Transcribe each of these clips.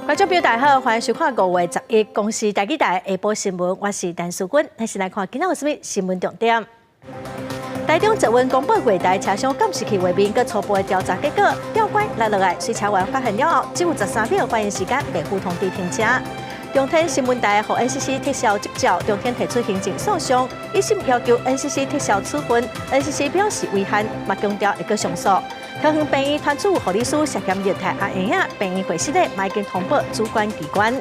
觀眾朋友大家好，歡迎收看5月11公視台語台下晡新聞，我是陳淑君。咱先來看今仔有啥物新聞重點。台中捷運公布月台車廂監視器畫面，佮初步的調查結果，吊拐落落來，隨車員發現了後，只有13秒反應時間，袂赴通知停車。中天新聞台予 NCC 撤銷執照，中天提出行政訴訟，一審要求 NCC 撤銷處分，NCC 表示遺憾，嘛強調會閣上訴。桃園病院傳出護理師涉嫌虐待阿嬰仔，病院會室咧，嘛已經通報主管機關。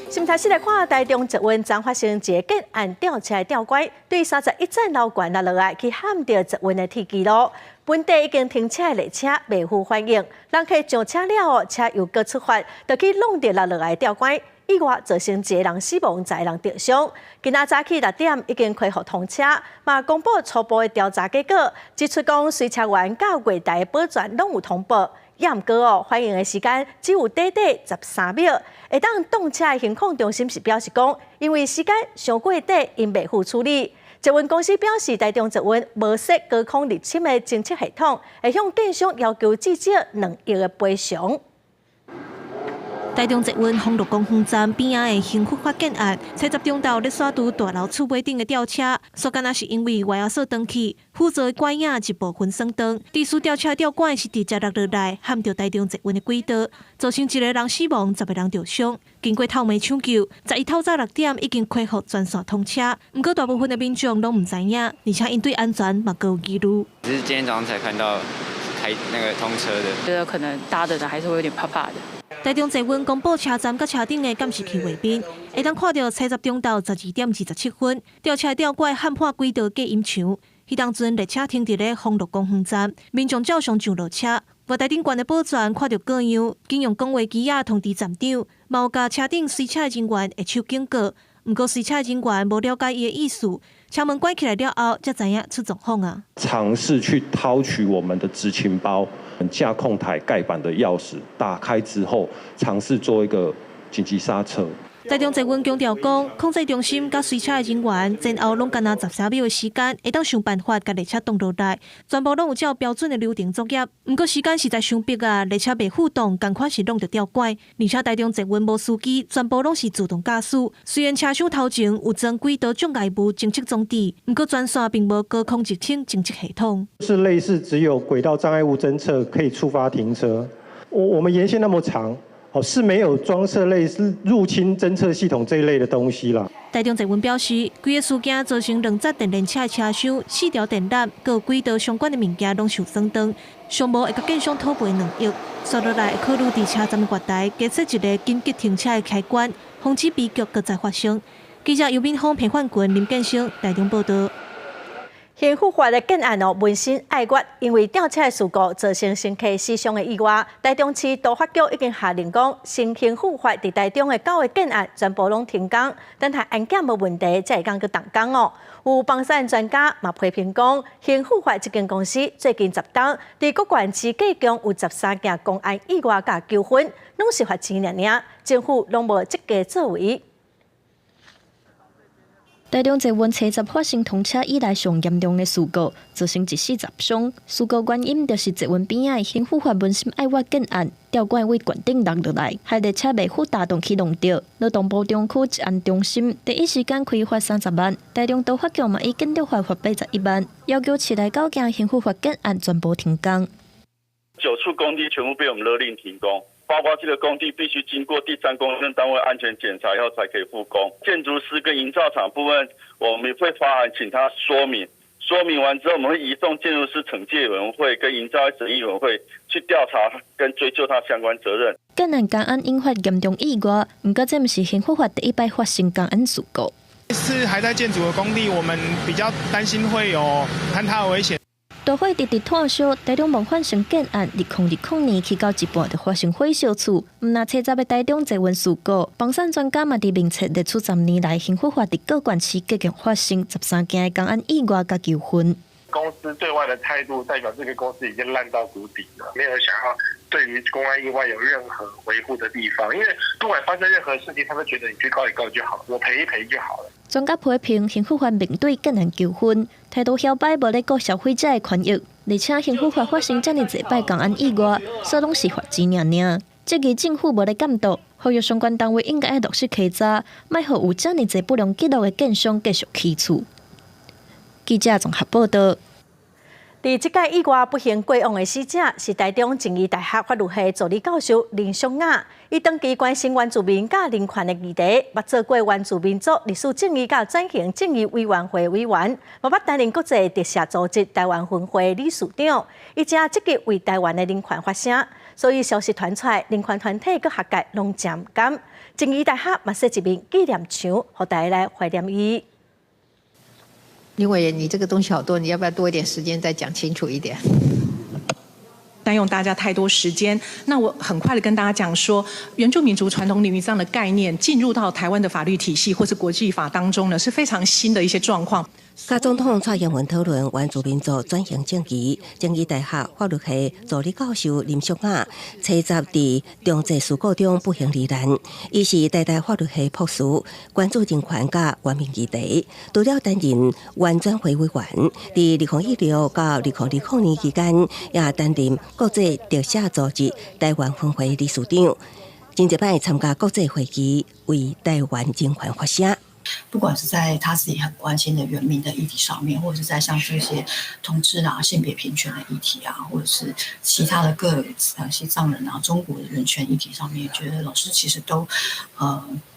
新台市來看，台中捷運站發生一个建案吊車吊拐，對31站樓懸落落來，去撼著捷運的鐵支路。本地已經停車的列車袂赴反應，人客上車了後，車又閣出發，就去挵著落落來吊拐，意外造成一个人死亡，十个人著傷。今仔早起6點已經恢復通車，嘛公布初步的調查結果，指出講隨車員佮月台的保全攏有通報。也毋過哦，反應的時間只有短短13秒。會當擋車的行控中心是表示講，因為時間傷過短，𪜶袂赴處理。捷運公司表示，台中捷運無設高空入侵的偵測系統，會向建商要求至少2億的賠償。台中捷運豐樂公園站邊仔的興富發建案，初十中晝咧徙佇大樓厝尾頂的吊車，煞敢若是因為外鎖斷去，輔助的拐影一部分損斷。肇事吊車吊拐是直接落落來，撼著台中捷運的軌道，造成一个人死亡，十个人著傷。經過透暝搶救，十一透早6點已經恢復全線通車。毋過大部分的民眾攏毋知影，而且𪜶對安全嘛閣有疑慮。只是今天早上才看到開那個通車的，覺得可能搭的人還是會有點怕怕的。台中捷運公布車站佮車頂的監視器畫面，會當看著初十中晝12點27分，吊車吊拐撼破軌道隔音牆。彼當陣列車停佇咧豐樂公園站，民眾照常上落車。月台頂懸的保全看著各樣，緊用講話機仔通知站長，嘛有共車頂隨車人員揮手警告。毋過隨車人員無了解伊的意思，車門關起來了後，才知影出狀況啊。嘗試去掏取我們的執勤包、駕控台蓋板的鑰匙，打開之後，嘗試做一個緊急剎車。台中捷運強調講，控制中心佮隨車的人員前後攏干焦13秒的時間，會當想辦法共列車擋落來，全部攏有照標準的流程作業。毋過時間實在傷迫啊，列車袂赴動，仝款是挵著吊拐。而且台中捷運無司機，全部攏是自動駕駛。雖然車廂頭前有裝軌道障礙物偵測裝置，毋過全線並無高空入侵偵測系統。是類似只有軌道障礙物偵測可以觸發停車。我們沿線那麼長。哦，是沒有裝設類似入侵偵測系統這一類的東西啦。台中捷運表示，規个事件造成兩節電聯車的車廂、四條電纜、佮軌道相關的物件攏受損斷，上無會共建商討賠2億。紲落來會考慮佇車站月台加設一個緊急停車的開關，防止悲劇閣再發生。記者尤敏峰、彭焕群、林建生台中報導。興富發的建案哦，文心愛月因為吊車的事故造成乘客死傷的意外，台中市都發局已經下令講，新興富發佇台中的九个建案全部攏停工，等待安檢無問題，才會當閣動工哦。有房產專家嘛批評講，興富發這間公司最近10冬，佇各縣市計共有13件工安意外佮糾紛，攏是罰錢爾爾，政府攏無積極作為。台中捷運初十發生通車以來上嚴重的事故，造成一死十傷。事故原因就是捷運邊仔的興富發文心愛悅建案吊拐位懸頂落落來，害列車袂赴踏動去挵著。勞動部中區治安中心第一時間開罰30萬，台中都發局嘛以建築法罰81萬，要求市內九間興富發建案全部停工。九處工地全部被我們勒令停工。包括這個工地必須經過第三公證單位安全檢查以後才可以復工。建築師跟營造廠部分，我們會發函請他說明，說明完之後，我們會移送建築師懲戒委員會跟營造審議委員會去調查跟追究他相關責任。建案工安引發嚴重意外，毋過這毋是興富發第一擺發生工安事故。是還在建築的工地，我們比較擔心會有坍塌的危險。大火直直湠燒，台中夢幻城建案2020年起到一半就發生火燒厝，毋但初十的台中捷運事故，房產專家嘛佇面冊列出10年來興富發佇各縣市繼續發生13件的工安意外佮糾紛。公司對外的態度，代表這個公司已經爛到谷底了，沒有想要對於工安意外有任何維護的地方。因為不管發生任何事情，他都覺得你去告一告就好了，我賠一賠就好了。專家批評興富發面對建案糾紛，態度囂擺，無咧顧消費者的權益，而且興富發發生遮爾濟擺工安意外，煞攏是罰錢爾爾。質疑政府無咧監督，呼籲相關單位應該愛落實稽查，莫予有遮爾濟不良記錄的建商繼續起厝。記者綜合報道。佇這擺意外不幸過往的死者是台中靜宜大學法律系助理教授林淑雅，伊長期關心原住民佮人權的議題，捌做過原住民族歷史正義佮轉型正義委員會委員，嘛捌擔任國際特赦組織台灣分會理事長。伊誠積極為台灣的人權發聲，所以消息傳出來，人權團體佮學界攏誠毋甘。靜宜大學嘛設一面紀念牆，予大家來懷念伊。林委員，你這個東西好多，你要不要多一點時間再講清楚一點？佔用大家太多時間，那我很快的跟大家講說，原住民族傳統領域這樣的概念進入到台灣的法律體系或是國際法當中呢，是非常新的一些狀況。佮總統蔡英文討論原住民族轉型正義，靜宜大學法律系助理教授林淑雅，初十佇重載事故中不幸罹難。伊是台大法律系博士，關注人權佮原民議題，除了擔任原轉會委員，佇2016到2020年期間，也擔任國際特赦組織台灣分會理事長，真濟擺參加國際會議，為台灣人權發聲。不管是在他自己很關心的原民的議題上面，或者是在像這些同志啊、性別平權的議題啊，或者是其他的各西藏人啊、中國的人權議題上面，覺得老師其實都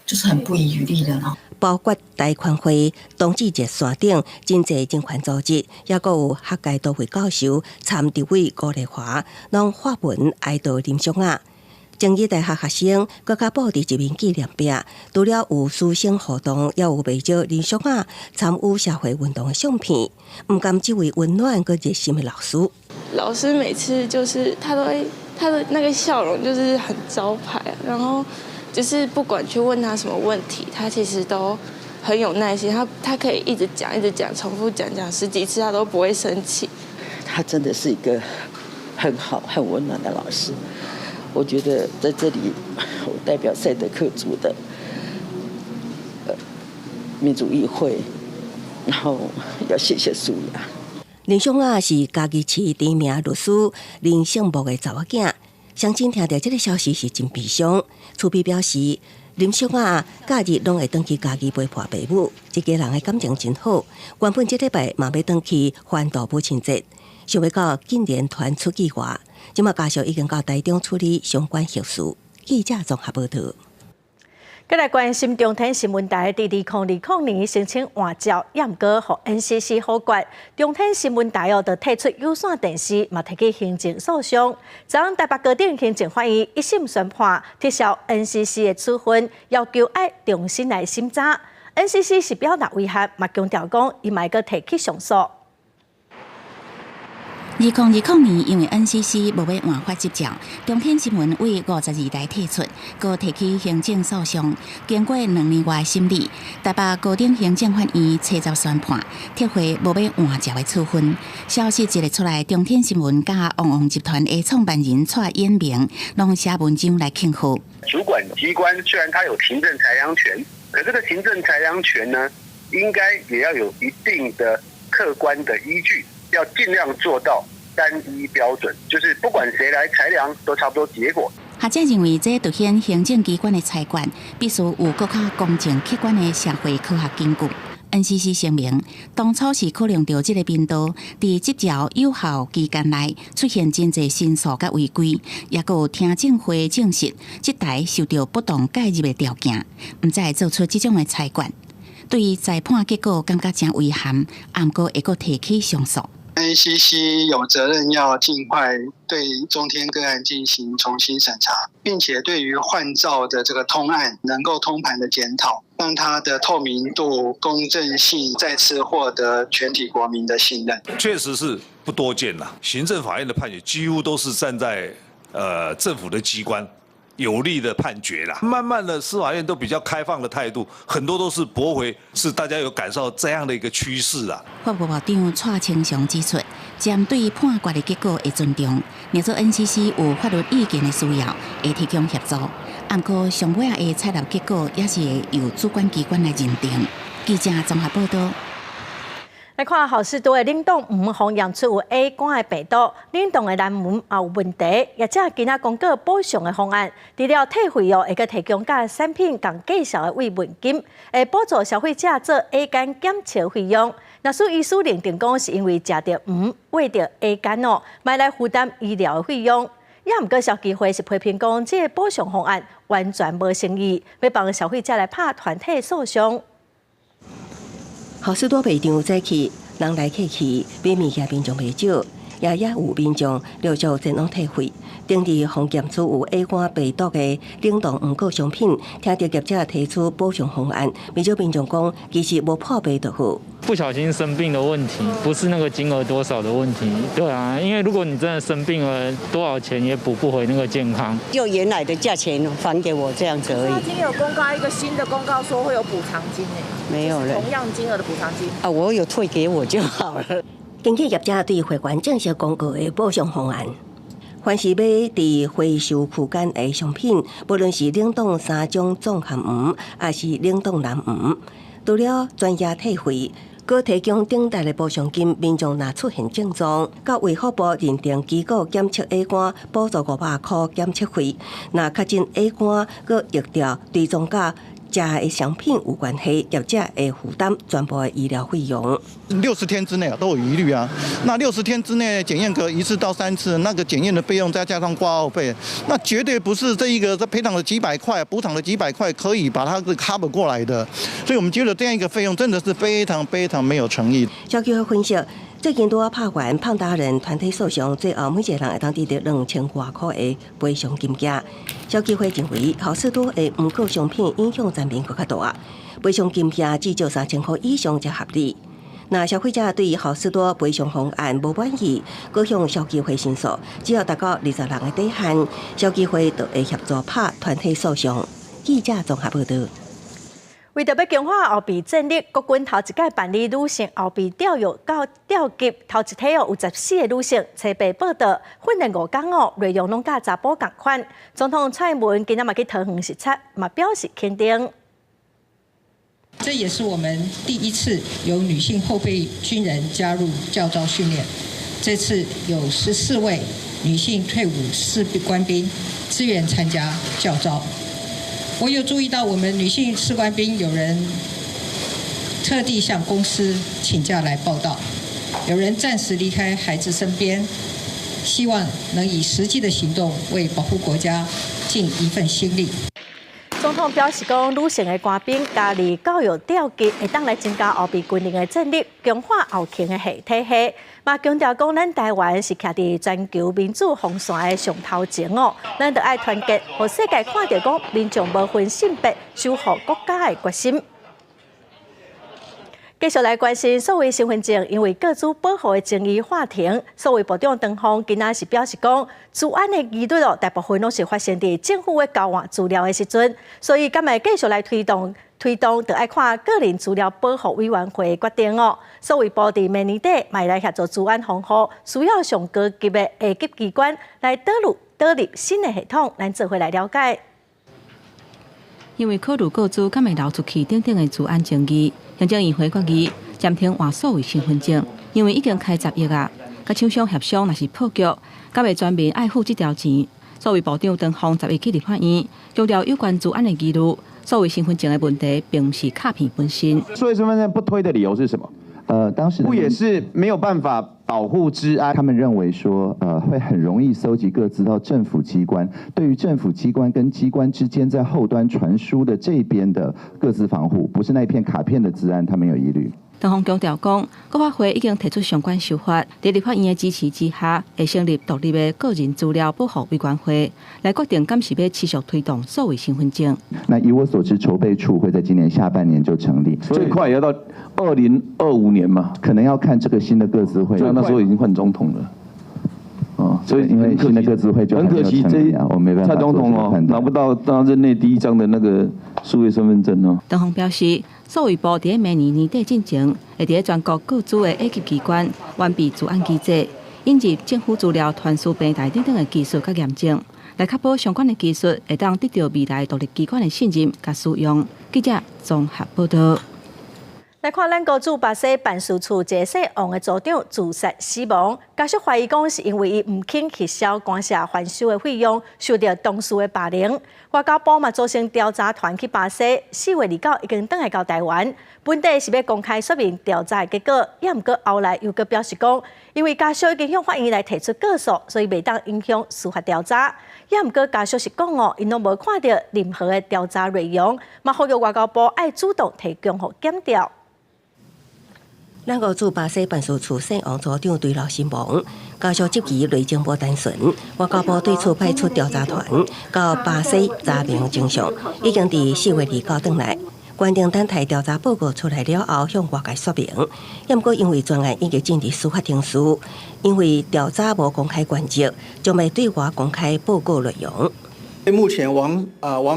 就是很不遺餘力的。包括台權會、同志熱線等真濟人權組織，抑閣有學界多位教授、參立委辜麗華，攏發文哀悼林淑雅。靜宜大學學生閣較布置一面紀念壁，除了有師生互動，也有袂少林淑雅參與社會運動的相片。毋甘這位溫暖閣熱心的老師。老師每次就是他都會，他的那個笑容就是很招牌，然後就是不管去問他什麼問題，他其實都很有耐心，他可以一直講，一直講，重複講講十幾次，他都不會生氣。他真的是一個很好、很溫暖的老師。我覺得在這裡，我代表賽德克族的民族議會，然後要謝謝淑雅。林淑雅是嘉義市知名律師林勝木的查某囝，鄉親聽著這个消息是真悲傷。厝邊表示，林淑雅假日攏會轉去嘉義陪伴爸母，這家人的感情真好。原本這禮拜嘛欲轉去歡度母親節，想欲到竟然傳出意外。這馬家屬已經到台中處理相關後事。記者綜合報道。閣來關心中天新聞台佇2020年申請換照，也毋過予 NCC 否決。中天新聞台哦，就退出有線電視，嘛提起行政訴訟。昨昏台北高等行政法院一審宣判，撤銷 NCC 的處分，要求愛重新來審查。NCC 是表達遺憾，嘛強調講，伊嘛會閣提起上訴。2020年，因為 NCC 無欲換發執照，中天新聞為52台退出，閣提起行政訴訟。經過2年外審理，台北高等行政法院初十宣判，撤回無欲換照的處分。消息一出來，中天新聞佮旺旺集團的創辦人蔡衍明攏寫文章來慶賀。主管機關雖然他有行政裁量權，可這個行政裁量權呢，應該也要有一定的客觀的依據。要盡量做到單一標準，就是不管誰來裁量，都差不多結果。學者認為，這凸顯行政機關的裁決必須有閣較公正客觀的社會科學根據。NCC 聲明，當初是考量著這个頻道佇執照有效期間內出現真濟申訴佮違規，抑閣有聽證會證實，這台受著不當介入的條件，毋才會做出這種的裁決。對於裁判結果感覺誠遺憾，毋過會閣提起上訴。 NCC 有責任要盡快對中天個案進行重新審查，並且對於換照的這個通案能夠通盤的檢討，讓它的透明度、公正性再次獲得全體國民的信任。確實是不多見啦，行政法院的判決幾乎都是站在政府的機關。有利的判決啦。慢慢的，司法院都比較開放的態度，很多都是駁回，是大家有感受這樣的一個趨勢啊。法務部長蔡清祥指出，針對判決的結果會尊重，若做 NCC 有法律意見的需要，會提供協助。毋過上尾仔的採納結果也是會由主管機關來認定。記者綜合報道。來看好市多的冷凍黃予驗出有 A 肝的病毒，冷凍的藍莓也有問題。業者今仔公告補償的方案，除了退費哦，會閣提供佮產品仝價數的慰問金，會補助消費者做 A 肝檢測費用。若使醫師認定講是因為食著黃餵著 A 肝哦，嘛來負擔醫療的費用。也毋過消基會是批評講，這个補償方案完全無誠意，欲幫消費者來拍團體訴訟。好市多賣場早起人來客去，買物件民眾袂少，也有民眾陸續前往退費。頂日予檢出有 A 肝病毒的冷凍黃果商品，聽著業者提出補償方案，袂少民眾講其實無破病就好。不小心生病的問題，不是那個金額多少的問題，對啊，因為如果你真的生病了，多少錢也補不回那個健康。就原來的價錢還給我這樣子而已。今天有公告一個新的公告，說會有補償金誒，沒有了，同樣金額的補償金。啊，我有退給我就好了。根據業者對會員正式公告的補償方案，凡是買佇回收區間的商品，無論是冷凍三種綜合黃，抑是冷凍藍黃，除了全額退費，閣提供等值的補償金，民眾若出現症狀，到衛福部認定機構檢測 A 肝，補助500箍檢測費。若確診 A 肝，閣疫調追蹤佮食的商品有關係，業者會負擔全部的醫療費用。 60天之內啊，都有疑慮啊。那六十天之內檢驗個一次到三次，那個檢驗的費用再加上掛號費，那絕對不是這一個這賠償了幾百塊、補償了幾百塊可以把它 cover 過來的。所以我們覺得這樣一個費用真的是非常非常沒有誠意。消基會分析，最近拄仔拍完胖達人團體訴訟，最後每一個人會當得著2000外箍的賠償金額。消基會認為，好市多的黃果商品影響全民閣較大，賠償金額至少3000箍以上才合理。若消費者對好市多賠償方案無滿意，閣向消基會申訴，只要達到20人的底線，消基會就會協助拍團體訴訟。記者綜合報道。為著欲強化後備戰力，國軍頭一擺辦理女性後備調育到調級，頭一梯哦有14個女性，初八報到，訓練5工哦，內容攏佮查埔仝款。總統蔡英文今仔嘛去桃園視察，嘛表示肯定。這也是我們第一次有女性後備軍人加入教召訓練。這次有14位女性退伍士官兵自願參加教召。我有注意到，我們女性士官兵有人特地向公司請假來報到，有人暫時離開孩子身邊，希望能以實際的行動為保護國家盡一份心力。總統表示講，女性的官兵加入教育調級，會當來增加後備軍人的戰力，強化後勤的系體系。嘛強調講，咱台灣是徛佇全球民主防線的上頭前哦，咱著愛團結，予世界看著講民眾無分性別守護國家的決心。繼續來關心數位身份證，因為個資保護的爭議法庭，數位部長唐鳳今仔是表示講，資安的疑慮哦，大部分攏是發生佇政府咧交換資料的時陣，所以敢會繼續來推動？推動就愛看個人資料保護委員會的決定哦。數位部佇明年底嘛來協助資安防護，需要上高級的下級機關來導入新的系統，咱做伙來了解。因為考慮個資敢會流出去等等的資安爭議，行政院會決議暫停換數位身份證，因為已經開10億啊，佮廠商協商若是破局，敢會全民愛付這條錢。數位部長唐鳳10日去立法院，強調有關資安的疑慮，數位身份證的問題並毋是卡片本身。數位身份證不推的理由是什麼？當時不也是沒有辦法保護資安？他們認為說，會很容易蒐集個資到政府機關，對於政府機關跟機關之間在後端傳輸的這邊的個資防護，不是那片卡片的資安，他們有疑慮。唐鳳強調講，國發會已經提出相關修法，佇立法院的支持之下，會成立獨立的個人資料保護委員會，來決定敢是欲持續推動數位身份證。那以我所知，籌備處會在今年下半年就成立，最快也要到2025年嘛，可能要看這個新的個資會。那時候已經換總統了。哦，所以因為新的個資會就很可惜，這我沒辦法蔡總統哦拿不到他任內第一張的那個數位身份證哦。陳峰表示，數位部佇明年年底進前，會佇全國各主的 A 級機關完備資安機制，引入政府資料傳輸平台等等的技術佮驗證，來確保相關的技術會當得到未來獨立機關的信任佮使用。記者綜合報道。來看咱國駐巴西辦事處一个姓王的組長自殺死亡，家屬懷疑講是因為伊毋肯核銷官舍翻修的費用，受著同事的霸凌。外交部嘛組成調查團去巴西，4月29已經轉來到台灣。本底是欲公開說明調查的結果，也毋過後來又閣表示講，因為家屬已經向法院來提出告訴，所以袂當影響司法調查。也毋過家屬是講哦，𪜶攏無看著任何的調查內容，嘛呼籲外交部愛主動提供予檢調。咱國駐巴西辦事處姓王組長墜樓身亡，家屬質疑內情無單純。外交部對此派出調查團到巴西查明真相，已經佇4月29轉來。決定等待調查報告出來了後，向外界說明。毋過因為專案已經進入司法程序，因為調查無公開原則，將袂對外公開報告內容。目前王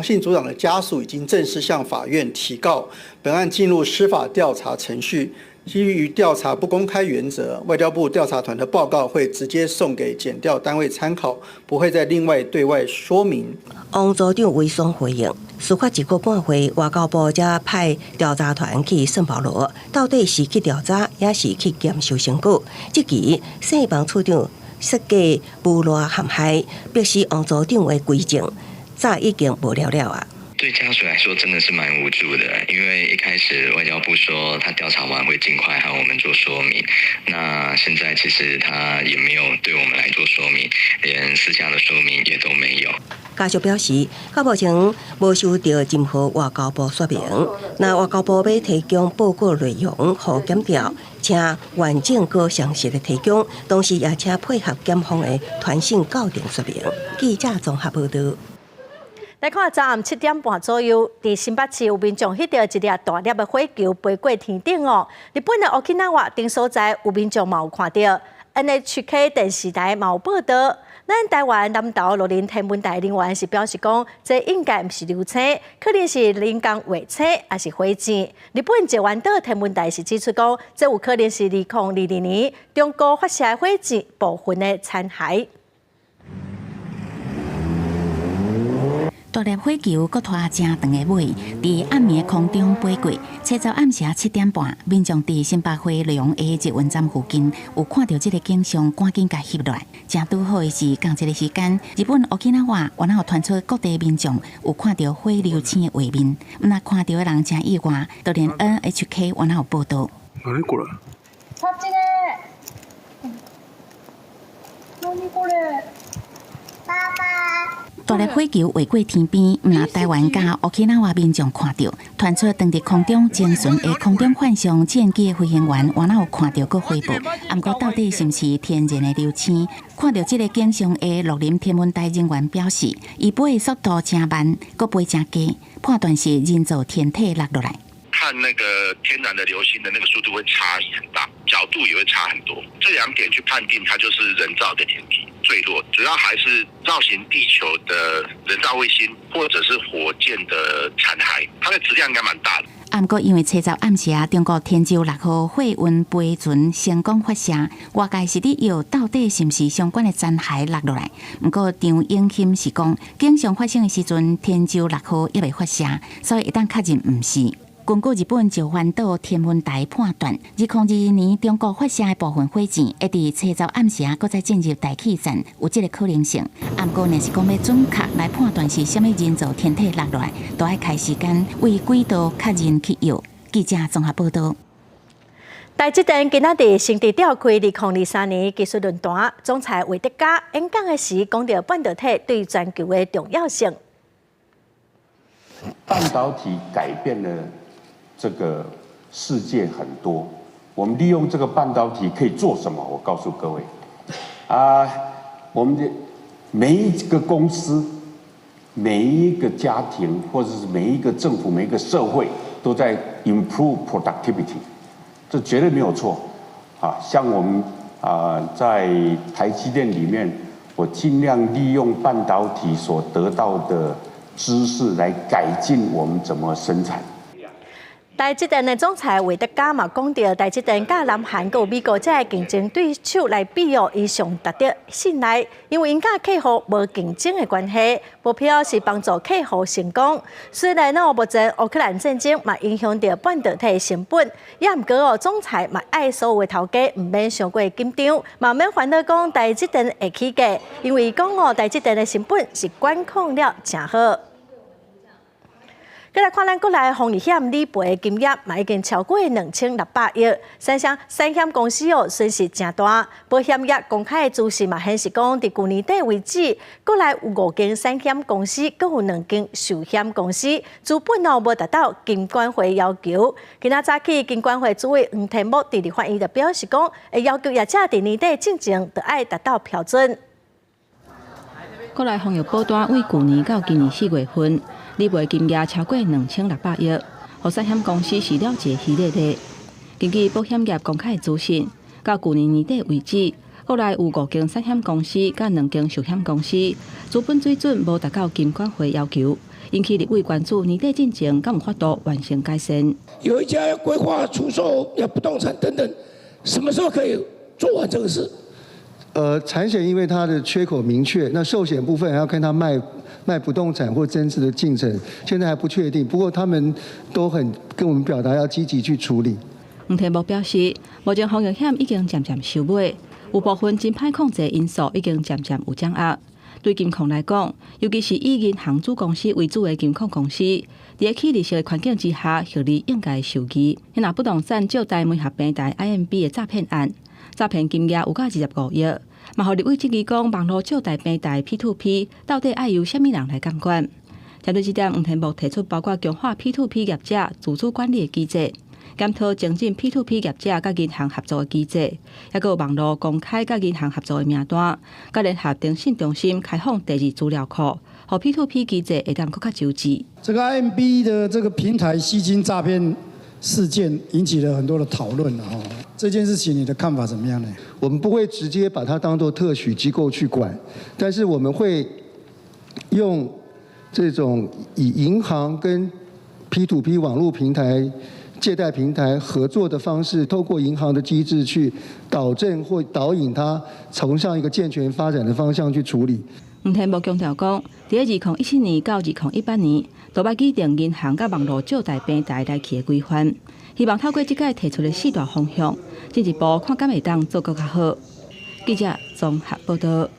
姓組長的家屬已經正式向法院提告，本案進入司法調查程序。基於調查不公開原則，外交部調查團的報告會直接送給檢調單位參考，不會再另外對外說明。王組長遺孀回應，事發一個半月，外交部才派調查團去聖保羅，到底是去調查，抑是去檢收成果？這期姓王處長設計誣賴陷害，迫使王組長的規證早已經無了了啊。對家屬來說真的是蠻無助的，因為一開始外交部說他調查完會盡快和我們做說明，那現在其實他也沒有對我們來做說明，連私下的說明也都沒有。家屬表示，到目前無收到任何外交部說明，若外交部欲提供報告內容予檢調，請完整閣詳細的提供，同時也請配合檢方的傳訊到庭說明。記者綜合報道。來看昨暗7點半左右，佇新北市有民眾翕著一粒大粒的火球飛過天頂哦。日本的沖縄等所在有民眾嘛有看著，NHK 電視台嘛有報導。咱台灣南投鹿林天文台人員是表示講，這應該毋是流星，可能是人工衛星，抑是火箭。日本石垣島天文台是指出講，這有可能是2022年中國發射火箭部分的殘骸。大粒火球閣拖誠長的尾，佇暗暝空中飛過。初十暗時7點半，民眾佇新北回龍的捷運站附近有看著這个景象，趕緊共翕落來。誠拄好的是，仝一个時間，日本沖縄原來有傳出各地民眾有看著火流星的畫面，毋但看著的人誠意外，就連 NHK 原來有報導。何これ？何これ？爸爸。大粒火球劃過天邊，毋但台灣佮沖縄民眾看著，傳出當佇空中偵巡的空中幻象戰機的飛行員，原來有看著閣回報。毋過到底是毋是天然的流星？看著這个景象的鹿林天文台人員表示，伊飛的速度誠慢，閣飛誠低，判斷是人造天體落落來。看那個天然的流星的那個速度會差異很大，角度也會差很多。這兩點去判定它就是人造的天體墜落，主要還是繞行地球的人造衛星或者是火箭的殘骸，它的質量應該蠻大的。毋過因為初十暗時啊，中國天舟6號貨運飛船成功發射，外界是佇臆到底是毋是相關的殘骸落落來。毋過張永興是講，景象發生的時陣，天舟6號猶未發射，所以會當確認毋是。根據日本石垣島天文台判斷，2022年中國發射的部分火箭會佇初十暗時啊，閣再進入大氣層，有這个可能性。毋過，若是講欲準確來判斷是啥物人造天體落落來，都愛開時間為軌道確認去臆。記者綜合報導。台積電今仔日新竹召開2023年技術論壇，總裁魏哲家演講的時講著半導體對全球的重要性。半導體改變了這個世界很多，我們利用這個半導體可以做什麼？我告訴各位，啊，我們的每一個公司、每一個家庭，或者是每一個政府、每一個社會，都在 improve productivity，這絕對沒有錯。啊，像我們啊，在台積電裡面，我盡量利用半導體所得到的知識來改進我們怎麼生產。台積電的總裁魏哲家嘛講著，台積電佮南韓佮美國這个競爭對手來比哦，伊上值得信賴，因為𪜶佮客戶無競爭的關係，目標是幫助客戶成功。雖然哦，目前烏克蘭戰爭嘛影響著半導體成本，也毋過哦，總裁嘛愛所有的頭家毋免傷過緊張，嘛免煩惱講台積電會起價，因為講哦，台積電的成本是管控了誠好。閣來看咱國內防疫險理賠金額嘛已經超過2600億，三險三險公司哦損失誠大。保險業公開的資訊嘛顯示講，佇舊年底為止，國內有五間產險公司，閣有兩間壽險公司，資本哦無達到金管會要求。今仔早起，金管會主委黃天牧佇立法院就表示講，會要求業者佇年底進前著愛達到標準。國內防疫保單對舊年到今年4月份，理賠金額超過2600億，予產險公司是了一个虛咧咧。根據保險業公開資訊，到舊年年底為止，國內有五間產險公司佮兩間壽險公司資本水準無達到金管會要求，引起立委關注年底進前敢有法度完成改善。有一家要規劃出售要不動產等等，什麼時候可以做完這個事？產險因為它的缺口明確，那壽險部分還要看他賣不動產或增資的進程，現在還不確定。不過他們都很跟我們表達要積極去處理。黃天牧表示，目前防疫險已經漸漸收尾，有部分真歹控制因素已經漸漸有掌握。對金控來講，尤其是以銀行子公司為主的金控公司，佇起利息的環境之下，獲利應該受惠。若不動產借貸媒合平台 IMB 的詐騙案，詐騙金額有到25億，嘛予立委質疑講，網路借貸平台 P2P 到底愛由啥物人來監管？針對這點，黃天牧提出包括強化 P2P 業者自主管理的機制，檢討精進 P2P 業者佮銀行合作的機制，抑閣有網路公開佮銀行合作的名單，佮聯合電信中心開放第二資料庫，予 P2P 機制會當閣較周至。這個 IMB 的這個平台吸金詐騙事件引起了很多的討論哈，這件事情你的看法怎麼樣呢？我們不會直接把它當做特許機構去管，但是我們會用這種以銀行跟 P2P 網絡平台、借貸平台合作的方式，透過銀行的機制去導正或導引它，朝向一個健全發展的方向去處理。黃天牧強調講，佇2017年到2018年，都捌擬定銀行佮網路借貸平台來去的規範，希望透過這擺提出的四大方向，進一步看敢會當做閣較好。記者綜合報道。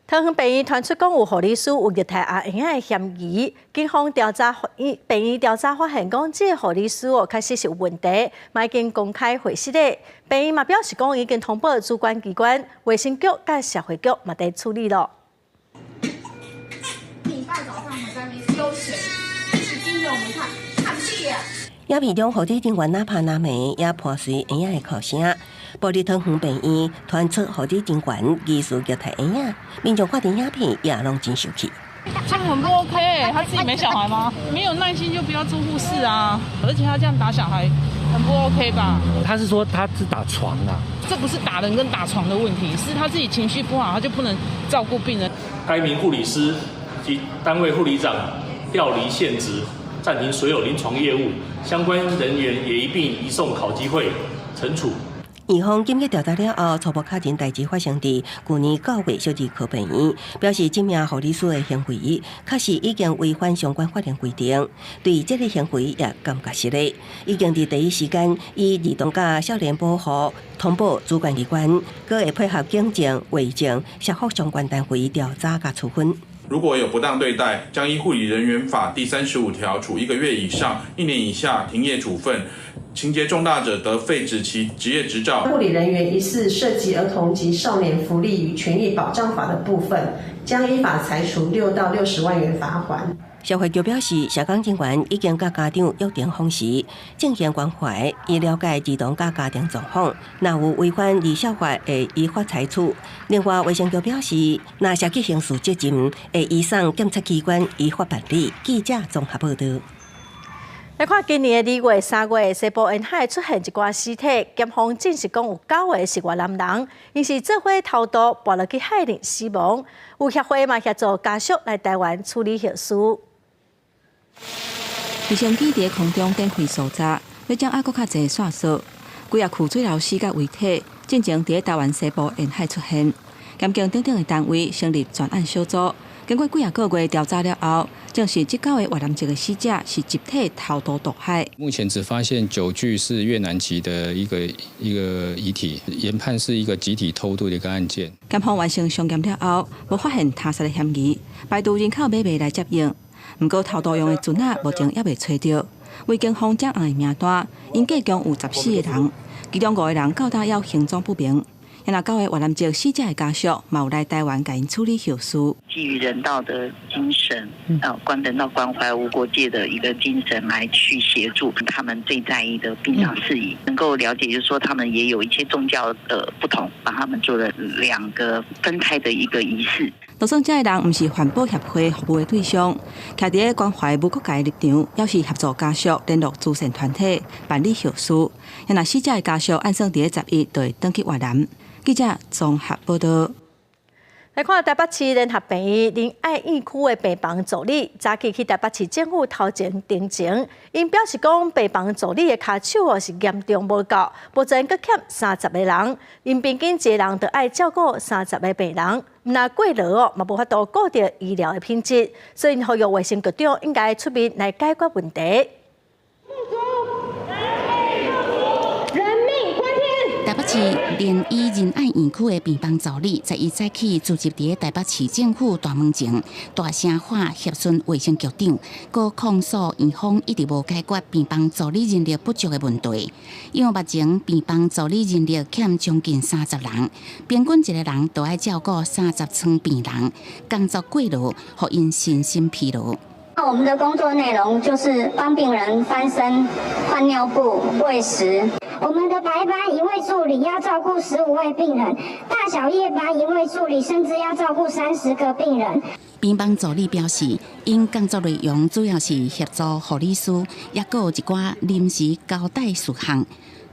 桃園病院傳出講有護理師有虐待阿嬰仔的嫌疑，警方調查病院調查發現講，這個護理師哦確實是有問題，嘛已經公開回實咧。病院嘛表示講已經通報主管機關、衛生局佮社會局嘛佇處理咯。禮拜早上我們在那邊休息，是今天我們看看戲啊。影片中護理人員若拍若罵，也伴隨嬰仔的哭聲。部立桃園病院傳出護理人員疑似虐待嬰仔，民眾看著影片也攏真生氣。這樣很不 OK，他自己沒小孩嗎？沒有耐心就不要做護士啊！而且他這樣打小孩，很不 OK 吧？他是說他是打床啊？這不是打人跟打床的問題，是他自己情緒不好，他就不能照顧病人。該名護理師及單位護理長調離現職，暫停所有臨床業務，相關人員也一併移送考紀會懲處。院方緊急調查了後，初步確認代誌發生佇舊年9月小兒科病院，表示這名護理師的行為確實已經違反相關法令規定，對這个行為也感覺失禮，已經佇第一時間以兒童佮少年保護通報主管機關，閣會配合警政、衛政、社福相關單位調查佮處分。如果有不當對待，將依護理人員法第35條處1個月以上1年以下停業處分。情節重大者，得廢止其執業執照。護理人員疑似涉及兒童及少年福利與權益保障法的部分，將依法裁處6到60萬元罰鍰。社會局表示，社工人員已經佮家長約定訪視，進行關懷，以了解兒童佮家庭狀況。若有違反兒少法，會依法裁處。另外，衛生局表示，若涉及刑事責任，會移送檢察機關依法辦理。記者綜合報道。來看今年的2月、3月，西部沿海出現一寡屍體，檢方證實講有九個是越南人，𪜶是做伙偷渡，跋落去海裡死亡。有協會嘛協助家屬來台灣處理後事。直升機佇空中展開搜查，欲掌握閣較濟線索。幾仔具水流死佮遺體，進前佇台灣西部沿海出現。檢警等等的單位成立專案小組，經過幾仔個月調查了後，證實這九個越南籍的死者是集體偷渡墮海。目前只發現9具是越南籍的一個遺體，研判是一個集體偷渡的一個案件。檢方完成傷檢了後，無發現他殺的嫌疑，排除人口買賣來接應。毋過偷渡用的船仔目前猶未揣著，為警方掌案的名單，𪜶計共有14個人，其中五個人到今猶行蹤不明。若九個越南籍死者的家屬，嘛有來台灣共𪜶處理後事。基於人道的精神，啊，人道關懷無國界的一個精神來去協助他們最在意的殯葬事宜，能夠了解，就是說他們也有一些宗教的不同，幫他們做了兩個分開的一個儀式。就算這个人毋是環保協會服務的對象，徛佇咧關懷無國界的立場，猶是協助家屬聯絡慈善團體辦理後事。若死者的家屬按算佇咧11就會轉去越南。記者綜合報道。來看台北市聯合病院仁愛院區的病房助理，早起去台北市政府頭前陳情，𪜶表示講病房助理的跤手哦是嚴重無夠，目前閣欠30個人，𪜶平均一個人就愛照顧30個病人，毋但過勞哦，嘛無法度顧著醫療的品質，所以呼籲衛生局長應該出面來解決問題。台北市聯醫仁愛院區的病房助理，11早起聚集佇台北市政府大門前，大聲喊協詢衛生局長，閣控訴院方一直無解決病房助理人力不足的問題。因為目前病房助理人力欠將近30人，平均一個人都愛照顧30床病人，工作過勞，予𪜶身心疲勞。那我們的工作內容就是幫病人翻身、換尿布、餵食。我們的白班一位助理要照顧15位病人，大小夜班一位助理甚至要照顧30個病人。病房助理表示，𪜶工作內容主要是協助護理師，抑閣有一寡臨時交代事項。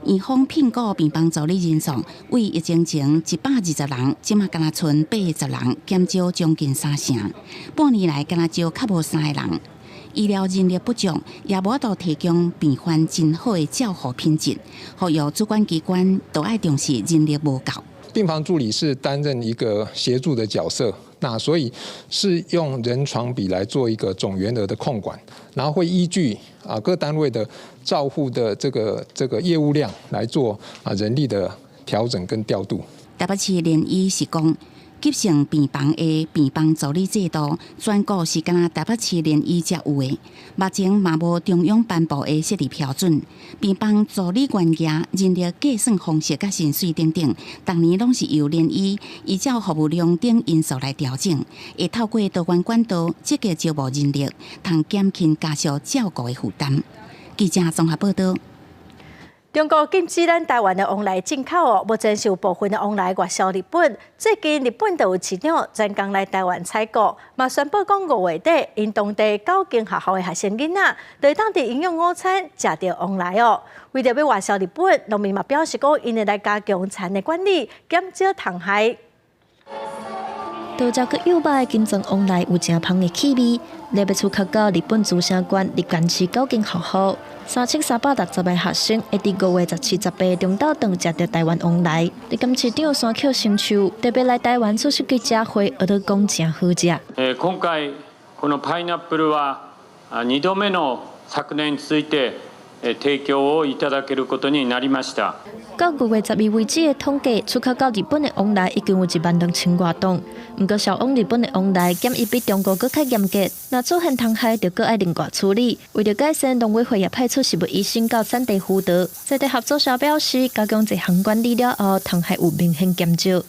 院方聘僱病房助理人數，為疫情前120人，這馬干焦賰80人，減少將近三成。半年來，干焦招較無三个人。醫療人力不足，也無法度提供病患真好的照護品質。呼籲主管機關都愛重視人力無夠。病房助理是擔任一個協助的角色，那所以是用人床比來做一個總員額的控管，然後會依據各單位的照護的這個業務量來做人力的調整跟調度。台北市聯醫是講，急性病房的病房助理制度，全國是干焦台北市聯醫才有的，目前嘛無中央頒布的設置標準。病房助理員額、人力計算方式佮薪水等等，逐年攏是由聯醫依照服務量等因素來調整，會透過多元管道積極招募人力，通減輕家屬照顧的負擔。記者綜合報道。中國禁止咱台灣的旺來進口哦，目前是有部分的旺來外銷日本。最近日本就有市長專工來台灣採購，嘛宣布講5月底，𪜶當地九間學校的學生囡仔，就會當佇營養午餐食著旺來哦。為著欲外銷日本，農民嘛表示講，𪜶會來加強田的管理，減少蟲害。多食閣幼肉的金鑽旺來有誠芳的氣味，咧欲出口到日本茨城縣日間市九間學校，3360個學生會佇5月17、18中晝頓食著台灣旺來。日甘市長山口伸樹特別來台灣出席記者會，學得講誠好食。今回このパイナップルは2度目の昨年続いて提供をいただけることになりました。到5月12為止的統計，出口到日本的旺來已經有12000外噸。毋過銷往日本的旺來檢疫比中國閣較嚴格，若出現蟲害，就閣愛另外處理。為著改善，農委會也派出食物醫生到產地輔導。在地合作社表示，加強這項管理了後，蟲害有明顯減少。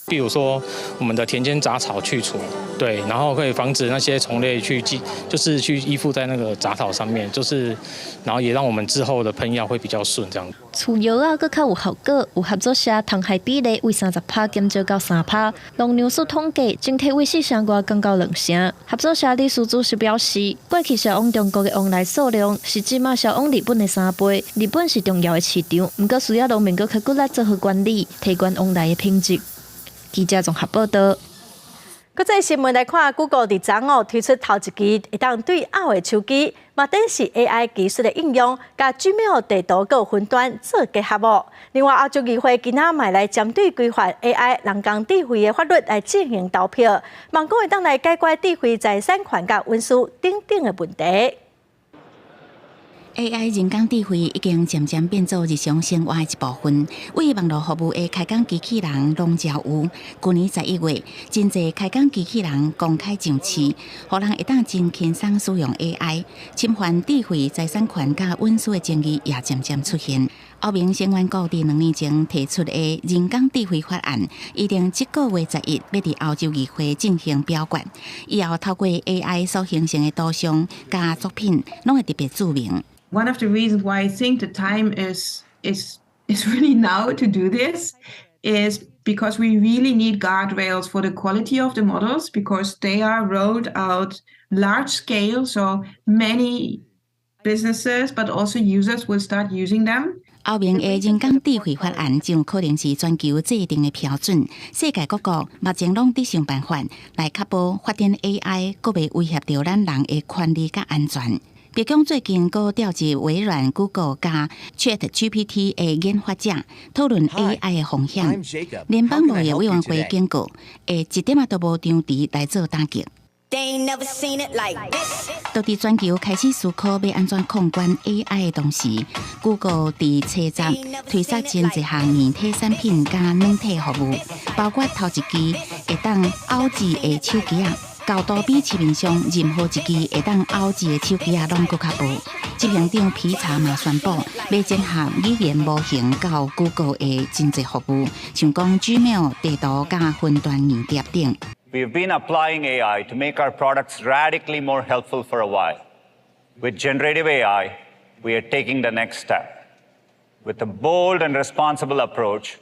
比如說我們的田間雜草去除，對，然後可以防止那些蟲類去寄，就是去依附在那個雜草上面，就是，然後也讓我們之後的噴藥會比較順，這樣。除藥仔閣較有效果，有合作社蟲害比例為30趴減少到3趴。農糧署統計，整體為4成外降到2成。合作社理事主席表示，過去銷往中國的往來數量是這馬銷往日本的3倍。日本是重要的市場，毋過需要農民閣較骨力做好管理，提懸往來的品質。記者綜合報道。國際新聞來看，Google 佇昨昏推出頭一支會當對拗的手機，嘛展示 AI 技術的應用，佮 Gmail 地圖閣雲端做結合哦。另外，歐洲議會今仔嘛來針對規範 AI 人工智慧的法律來進行投票，望講會當來解決智慧財產權佮隱私等等的問題。 AI 人工智慧已經漸漸變做日常生活的一部分，對網路服務的開講機器人攏才有。舊年11月，真濟開講機器人公開上市，予人會當真輕鬆使用 AI，侵犯智慧財產權佮隱私的爭議也漸漸出現。歐盟成員國佇2年前提出的人工智慧法案，預定這個月11欲佇歐洲議會進行表決。以後透過 AI 所形成的圖像佮作品，攏會特別註明。 One of the reasons why I think the time is really now to do this is because we really need guardrails for the quality of the models, because they are rolled out large scale, so many businesses but also users will start using them. 歐盟的人工智慧法案將可能是全球制定的標準，世界各國目前攏佇想辦法來確保發展 AI，閣袂威脅著咱人的權利佮安全。白宮最近閣調集微軟、Google 佮 ChatGPT 的研發者討論 AI 的風險。聯邦貿易委員會警告，會一點仔都無張遲來做打擊。就佇全球開始思考欲按怎控管 AI 的同時，Google 佇初十推出真濟項硬體產品佮軟體服務，包括頭一支會當拗字的手機仔。厚度比市面上任何一支會當拗字的手機仔攏閣較薄。執行長皮查嘛宣布，欲整合語言模型佮 Google 的真濟服務，像講 Gmail 地圖佮雲端硬碟等。 We've been applying AI to make our products radically more helpful for a while. With generative AI, we are taking the next step. With a bold and responsible approach,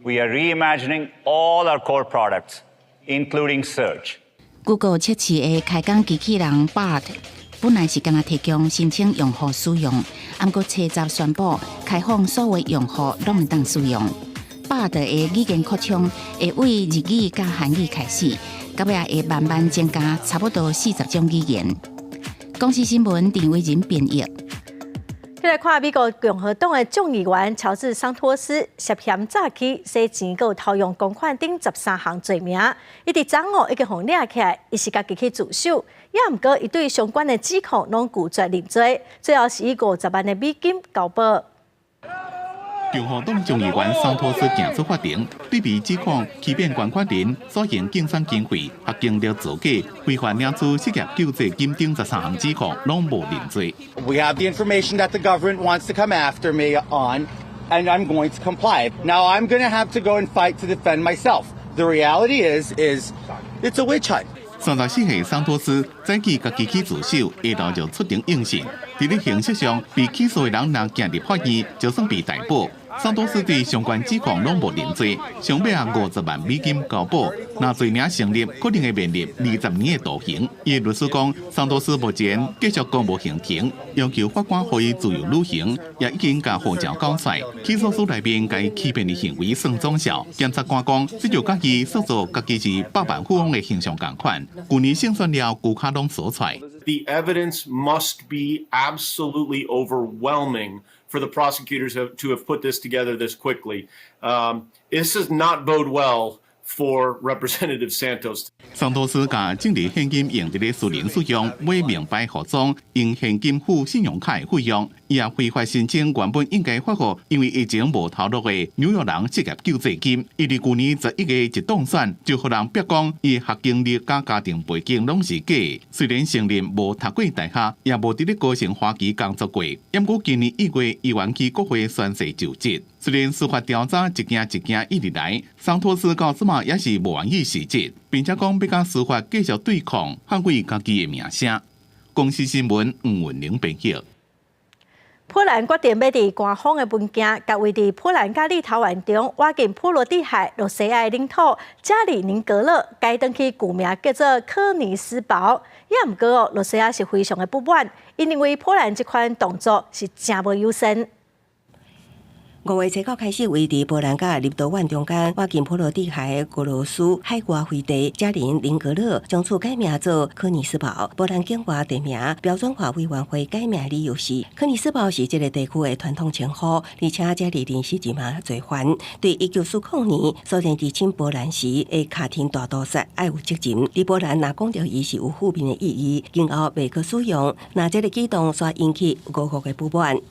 we are reimagining all our core products, including search. Google 測試的開講機器人 Bard 本來是干焦提供申請用戶使用，毋過初十宣布開放所有用戶攏會當使用。Bard 的語言擴充會對日語佮韓語開始，到尾會慢慢增加差不多40種語言。公視新聞陳偉仁編譯。來看美國共和黨的眾議員喬治桑托斯涉嫌詐欺、洗錢、閣偷用公款等13項罪名，伊佇昨昏已經予掠起來，伊是家己去自首，也毋過伊對相關的指控攏拒絕認罪，最後是以50萬的美金交保。共和黨眾議員桑托斯行出法庭，對被指控欺騙捐款人、所用競選經費、學經歷造假、非法領取失業救濟金等13項指控，攏無認罪。 We have the information that the government wants to come after me on, and I'm going to comply. Now I'm going to have to go and fight to defend myself. The reality is it's a witch hunt. 34歲桑托斯早起家己去自首，下晝就出庭應訊。佇咧形式上，被起訴的人若行入法院，就算被逮捕。桑托斯對相關指控攏無認罪，上尾啊50萬美金交保。若罪名成立，可能會面臨20年的徒刑。伊的律師講，桑托斯目前繼續公務行程，要求法官予伊自由旅行，也已經共護照交出來。起訴書內面共伊欺騙的行為算總數。檢察官講，這就佮伊塑造家己是百萬富翁的形象仝款。舊年勝選了，龜跤攏鎖出來。 The evidence must be absolutely overwhelming for the prosecutors to have put this together this quickly. This does not bode well for Representative Santos. 桑托斯共政治獻金用佇咧私人使用，買名牌服裝，用現金付信用卡的費用，伊也非法申請原本應該發予因為疫情無頭路的紐約人失業救濟金。伊佇舊年11月一當選，就予人逼講伊學經歷佮家庭背景攏是假。雖然承認無讀過大學，也無佇咧高盛花旗工作過，毋過今年1月，伊還去國會宣誓就職。雖然司法調查一件一件一直來，桑托斯到這馬也是無願意辭職，並且講欲佮司法繼續對抗，捍衛家己的名聲。公視新聞吳文玲編譯。波蘭決定欲佇官方的文件，共位佇波蘭佮立陶宛中倚近波羅的海羅西亞領土加里寧格勒改轉去舊名叫做柯尼斯堡。也毋過哦，羅西亞是非常的不滿，𪜶認為波蘭這款動作是誠無友善。5月初九開始，位佇波蘭佮立陶宛中間，倚近波羅的海的俄羅斯海外飛地加林寧格勒，從此改名做柯尼斯堡。波蘭境外地名標準化委員會改名理由是，柯尼斯堡是這個地區的傳統稱呼，而且加里寧是一名罪犯。對1940年蘇聯入侵波蘭時的卡廷大屠殺愛有責任。佇波蘭若講著伊是有負面的意義，今後袂閣使用。若這個舉動煞引起俄國的不滿。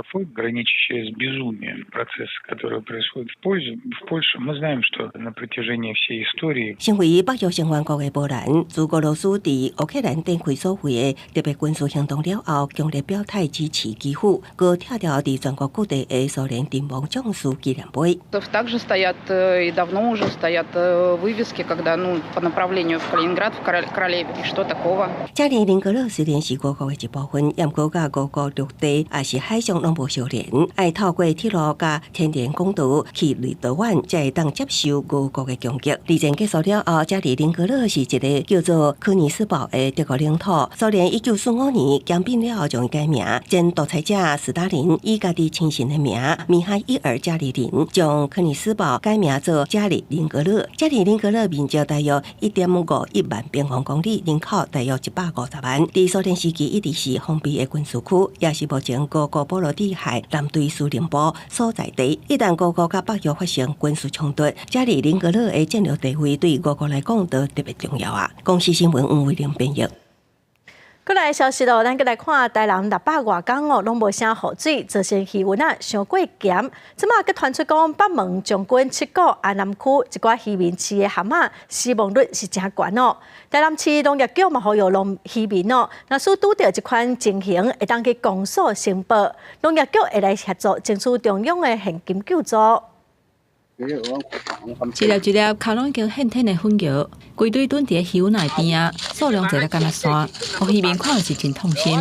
Граничащая с безумием процесс, который происходит в Польше. Мы знаем, что на протяжении всей истории 成為北約成員國的波蘭，自俄羅斯佇烏克蘭展開所謂的特別軍事行動了後，強烈表態支持基輔，閣拆掉佇全國各地的蘇聯陣亡將士紀念碑。 Также стоят и давно уже стоят вывески, когда, ну, по направлению в Калининград, в Королеве. И что такого? 加里寧格勒雖然是俄國的一部分，毋過佮俄國陸地抑是海上攏無相連，愛透過鐵路佮天然管道去立陶宛，才會當接受俄國的攻擊。二戰結束了後，加里寧格勒是一个叫做柯尼斯堡的德國領土。蘇聯1945年兼併了後，將伊改名。前獨裁者斯大林以家己親信的名米哈伊爾加里寧，將柯尼斯堡改名做加里寧格勒。加里寧格勒面積大約1.51萬平方公里，人口大約150萬。佇蘇聯時期一直是封閉的軍事區，也是目前俄國波羅的海艦隊司令部所在地。一旦俄國佮北約發生軍事衝突，加里寧格勒的戰略地位對俄國來講都特別重要啊！公視新聞吳偉玲編譯。過來消息咯，咱閣來看台南600外工哦，攏無啥雨水，造成魚塭仔傷過鹹。這馬閣傳出講北門將軍七股安南區一寡漁民飼的蚶仔死亡率是誠懸哦。台南市農業局嘛呼籲農漁民哦，若使拄著這款情形，會當去公所申報，農業局會來協助爭取中央的現金救助。一粒一粒跤攏已經現天的粉蟯，規堆蹲佇咧魚塭邊仔，數量濟得敢若山，予漁民看是真痛心。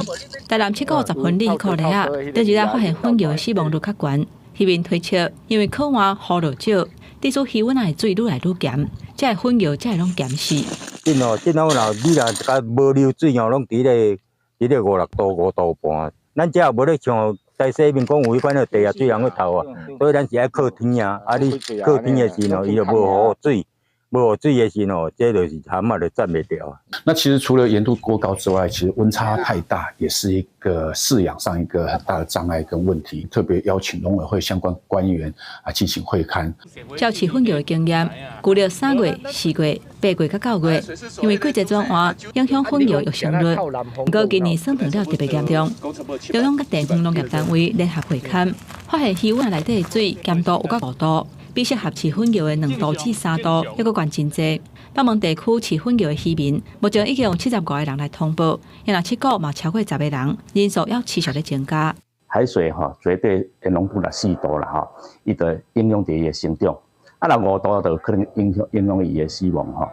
台南七股10分里箍犁仔，頂一日發現粉蟯的死亡率較懸，漁民推測，因為靠岸雨落少，致使魚塭的水愈來愈鹹，這个粉蟯才會攏鹹死。這哦，這哦，若你若較無流水哦，攏佇咧5、6度、5度半。咱這也無咧像台西面講有彼款的地下水通去透啊，所以咱是愛靠天啊。啊，你靠天的時候，伊就無雨水，無雨水的時候，這就是蚶仔就站袂牢啊。那其實除了鹽度過高之外，其實溫差太大也是一個飼養上一個很大的障礙跟問題。特別邀請農委會相關官員啊進行會勘。照飼粉蟯的經驗，舊曆3月、4月、8月佮9月，因為季節轉換，影響粉蟯育成率。毋過今年霜凍了特別嚴重，中央佮地方農業單位聯合會勘，發現魚塭內底的水鹹度有到5度，比適合飼粉蟯的2度至3度，猶閣懸真濟。北門地區飼粉蟯的漁民，目前已經有75個人來通報，若七股嘛超過10個人，人數猶持續咧增加。海水吼絕對的濃度若4度啦吼，伊就影響著伊的成長。啊，若5度就可能影響伊的死亡吼。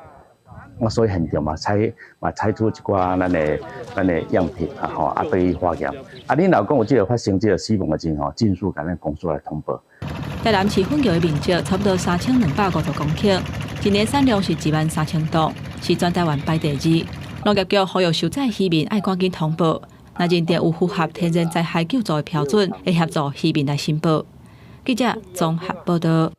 我所以現場嘛採取一寡咱的樣品啊吼，啊對伊化驗。啊，恁若講有這个發生這个死亡的情況，盡速共咱公所來通報。台南飼粉蟯的面積差不多3250公頃，一年產量是1萬3000噸，是全台灣排第二。農業局呼籲受災漁民愛趕緊通報，若認定有符合天然災害救助的標準，會協助漁民來申報。記者綜合報道。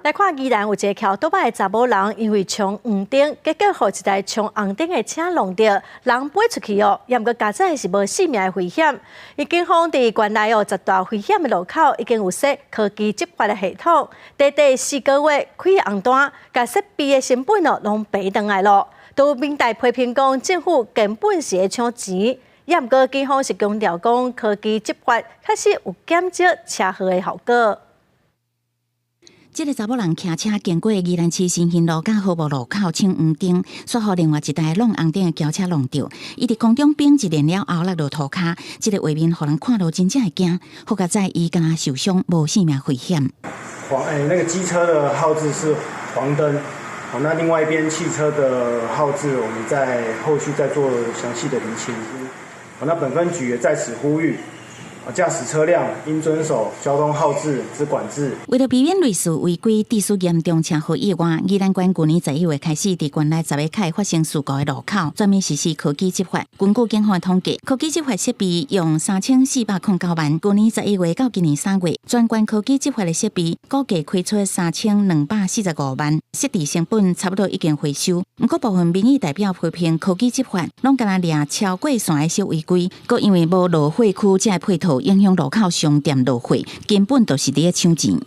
來看宜蘭有一个騎倒擺的查某人，因為衝黃燈，結果予一台衝紅燈的車挵著，人飛出去哦。也毋過佳哉是無性命的危險。伊警方佇縣內哦，10大危險的路口已經有設科技執法的系統，短短4個月開紅單，共設備的成本哦攏賠轉來咯。都有民代批評講，政府根本是咧搶錢。也毋過警方是強調講，科技執法確實有減少車禍的效果。這个查某人騎車經過宜蘭市新興路佮和睦路口搶黃燈，煞予另外一台挵紅燈的轎車挵著。伊佇空中反一連了後落落塗跤，這个畫面予人看著真正會驚。好佳哉伊敢若受傷，無性命危險。黃那個機車的號誌是黃燈，好，那另外一邊汽車的號誌，我們在後續再做詳細的釐清。好，那本分局也在此呼籲。駕駛車輛應遵守交通號誌之管制。為了避免類似違規致死嚴重車禍意外，宜蘭縣去年11月開始，佇縣內10个較會發生事故的路口，全面實施科技執法。根據警方的統計，科技執法設備用3409萬。去年11月到今年3月，全縣科技執法的設備估計開出3245萬，設置成本差不多已經回收。毋過部分民意代表批評科技執法，攏干焦掠超過線的小違規，閣因為無落貨區才會配套。影響路口商店落貨，根本就是佇咧搶錢。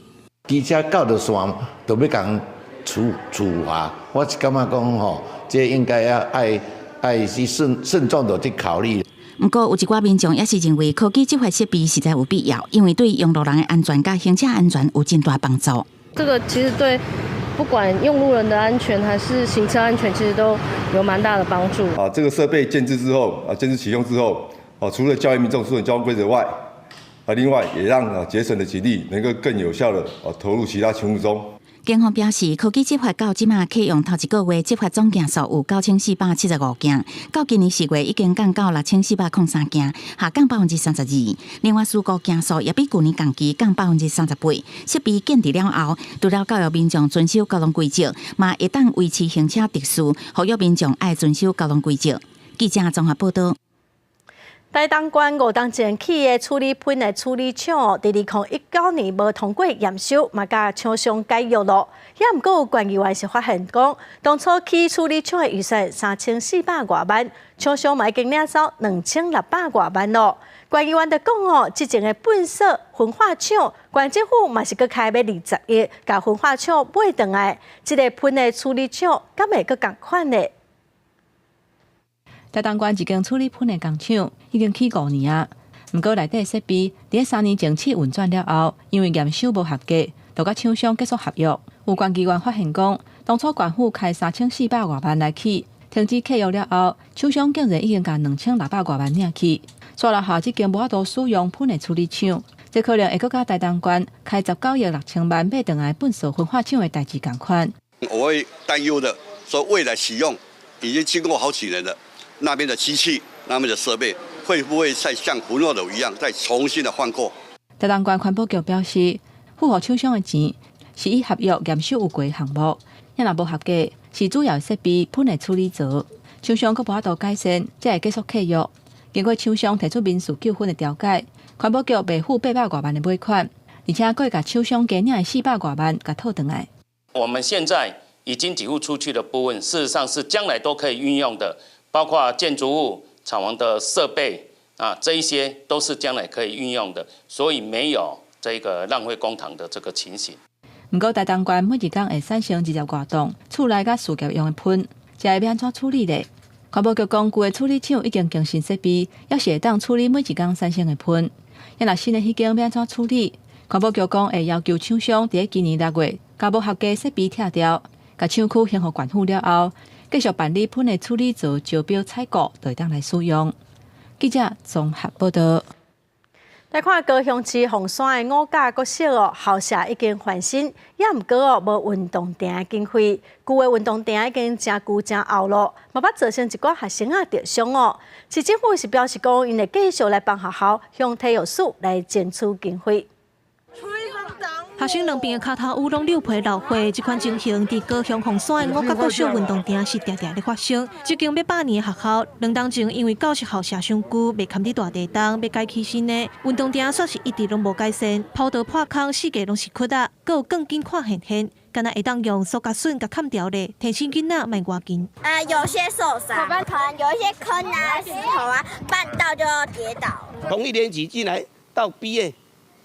機車到著線就欲共處處罰，我是感覺講吼，這應該要愛愛去慎慎重的去考慮。毋過有一寡民眾也是認為科技執法設備實在有必要，因為對用路人的安全佮行車安全有真大幫助。這個其實對不管用路人的安全還是行車安全，其實都有蠻大的幫助。啊，這個設備建置之後，啊，建置啟用之後，啊，除了教育民眾遵守交通規則外，啊，另外也讓啊節省的警力能夠更有效的啊投入其他勤務中。警方表示，科技執法到這馬啟用頭一個月，執法總件數有9475件，到今年4月已經降到6403件，下降32%。另外，事故件數也比舊年同期降38%。設備建置了後，除了教育民眾遵守交通規則，嘛會當維持行車秩序，呼籲民眾愛遵守交通規則。記者綜合報道。台東縣5冬前起的處理糞的處理廠，佇2019年無通過驗收，嘛共廠商解約囉。也毋過有縣議員是發現講，當初起處理廠的預算3400外萬，廠商嘛已經領走2600外萬囉。縣議員就講哦，這前的糞掃焚化廠，縣政府嘛是閣開欲20億，共焚化廠買轉來，這个糞的處理廠敢會閣仝款呢？台東縣一間處理糞的工廠已經起5年啊，毋過內底設備佇3年前試運轉了後，因為驗收無合格，就佮廠商結束合約。有縣議員發現講，當初縣府開3400外萬來起，停止契約了後，廠商竟然已經共2600外萬領去，煞留下這間無法度使用糞的處理廠，這可能會閣佮台東縣開19億6000萬買轉來糞掃焚化廠的代誌仝款。我會擔憂的，說未來使用已經經過好幾年了。那邊的機器、那邊的設備，會不會再像福諾樓一樣，再重新的換過？台東縣環保局表示，付予廠商的錢是以合約驗收有過的項目，若無合格，是主要設備糞的處理槽，廠商閣無法度改善，才會結束契約。經過廠商提出民事糾紛的調解，環保局袂付800外萬的尾款，而且閣會共廠商加領的400外萬共討轉來。我們現在已經給付出去的部分，事實上是將來都可以運用的。包括建築物、廠房的設備啊，這一些都是將來可以運用的，所以沒有這個浪費公帑的這個情形。毋過台東縣每一工會產生20外噸厝內佮事業用的糞，這會欲按怎處理咧？環保局講，舊的處理廠已經更新設備，猶是會當處理每一工產生的糞。若新的彼間欲按怎處理？環保局講會要求廠商佇今年6月，共無合格設備拆掉，共廠區還予縣府了後，繼續辦理糞的處理槽招標採購，就會當來使用。記者綜合報道。來看高雄市鳳山的五甲國小哦，校舍已經翻新，也毋過哦無運動場的經費，舊的運動場已經誠舊誠漚囉，嘛捌造成一寡學生仔著傷哦。市政府是表示講，𪜶會繼續來幫學校向體育署來爭取經費。學生兩邊的跤頭趺攏溜皮漏血，這款情形佇高雄鳳山的五甲國小運動場是定定咧發生。這間欲100年的學校，2冬前因為舊式校舍傷舊，袂堪佇大地動，欲改起新的運動場，煞是一直攏無改善，跑道破空，四界攏是窟仔，閣有鋼筋看現現，敢若會當用塑膠筍共崁牢咧，提醒囡仔莫倚近。有些受傷，可能有一些坑啊、石頭啊，絆到就要跌倒。從一年級進來到畢業，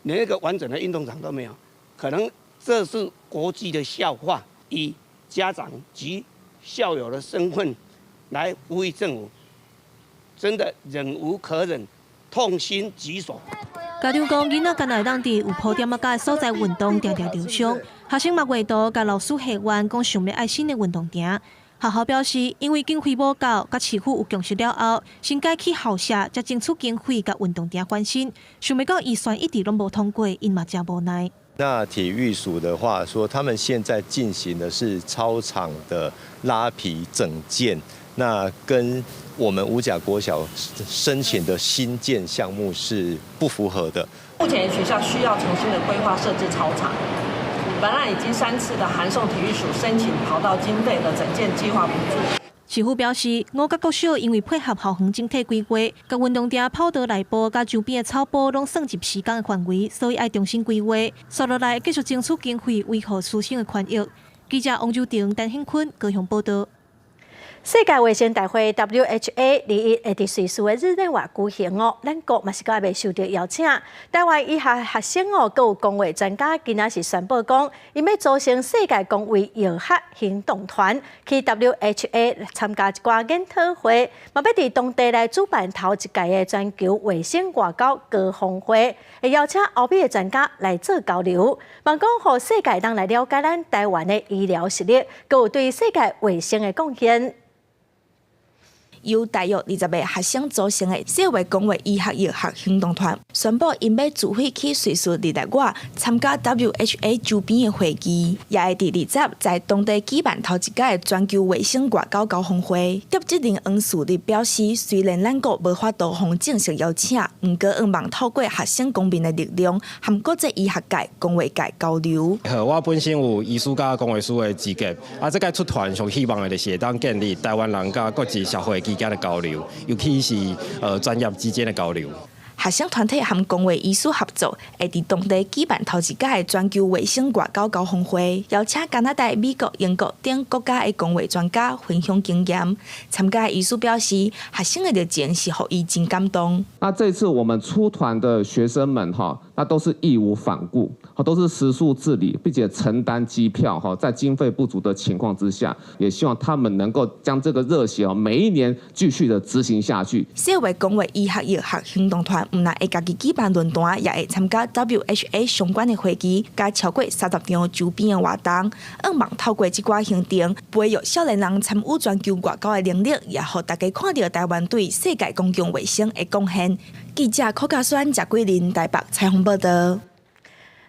連一個完整的運動場都沒有。可能這是國際的笑話，以家長及校友的身份來呼籲政府，真的忍無可忍，痛心疾首。家長講，囡仔敢若會當佇有鋪墊仔的所在運動，定定著傷。學生嘛畫圖共老師還願，講想欲愛新的運動場。學校表示，因為經費無夠，佮市府有共識了後，先改起校舍，才爭取經費共運動場翻新。想欲講預算一直攏無通過，𪜶嘛誠無奈。那體育署的話說，他們現在進行的是操場的拉皮整建，那跟我們五甲國小申請的新建項目是不符合的。目前學校需要重新的規劃設置操場。本案已經三次的函送體育署申請跑道經費的整建計劃補助。市府表示，五甲國小因為配合校園整體規劃，共運動場跑道內部佮周邊的草坡攏算入時間的範圍，所以愛重新規劃。紲落來繼續爭取經費，維護師生的權益。記者王周婷、陳興坤高雄報導。世界衛生大會 WHA 21會佇瑞士的日內瓦舉行哦，咱國嘛是閣猶未受著邀請。台灣醫學學生哦，閣有公衛專家，今仔是宣布講，𪜶欲組成世界公衛藥學行動團，去 WHA 參加一寡研討會，嘛欲佇當地來主辦頭一屆的全球衛生外交高峰會，會邀請歐美的專家來做交流，望講予世界人來了解咱台灣的醫療實力，閣有對世界衛生的貢獻。由大約20個學生組成的世界公衛醫學藥學行動團宣布，𪜶欲組隊去瑞士日內瓦參加 WHA 周邊的會議，也會佇20在當地舉辦頭一屆的全球衛生外交高峰會。負責人黃樹立表示，雖然咱國無法度予正式邀請，毋過向望透過學生公民的力量，和國際醫學界、公衛界交流。好，我本身有醫師佮公衛師的資格，啊，這擺出團上希望的就是會當建立台灣人佮國際社會之間的交流，尤其是專業之間的交流。學生團體和公衛醫師合作，會佇當地舉辦頭一屆的全球衛生外交高峰會，邀請加拿大、美國、英國等國家的公衛專家分享經驗。參加的醫師表示，學生的熱情是予伊真感動。那這次我們出團的學生們哈，那都是義無反顧，都是食宿自理，並且承擔機票哈，在經費不足的情況之下，也希望他們能夠將這個熱血哦，每一年繼續的執行下去。世界公衛醫學藥學行動團毋但會家己舉辦論壇，也會參加 WHA 相關的會議，佮超過30場周邊的活動。向望透過這寡行程，培育少年人參與全球外交的能力，也予大家看著台灣對世界公共衛生的貢獻。記者柯家宣、謝桂林台北採訪報導。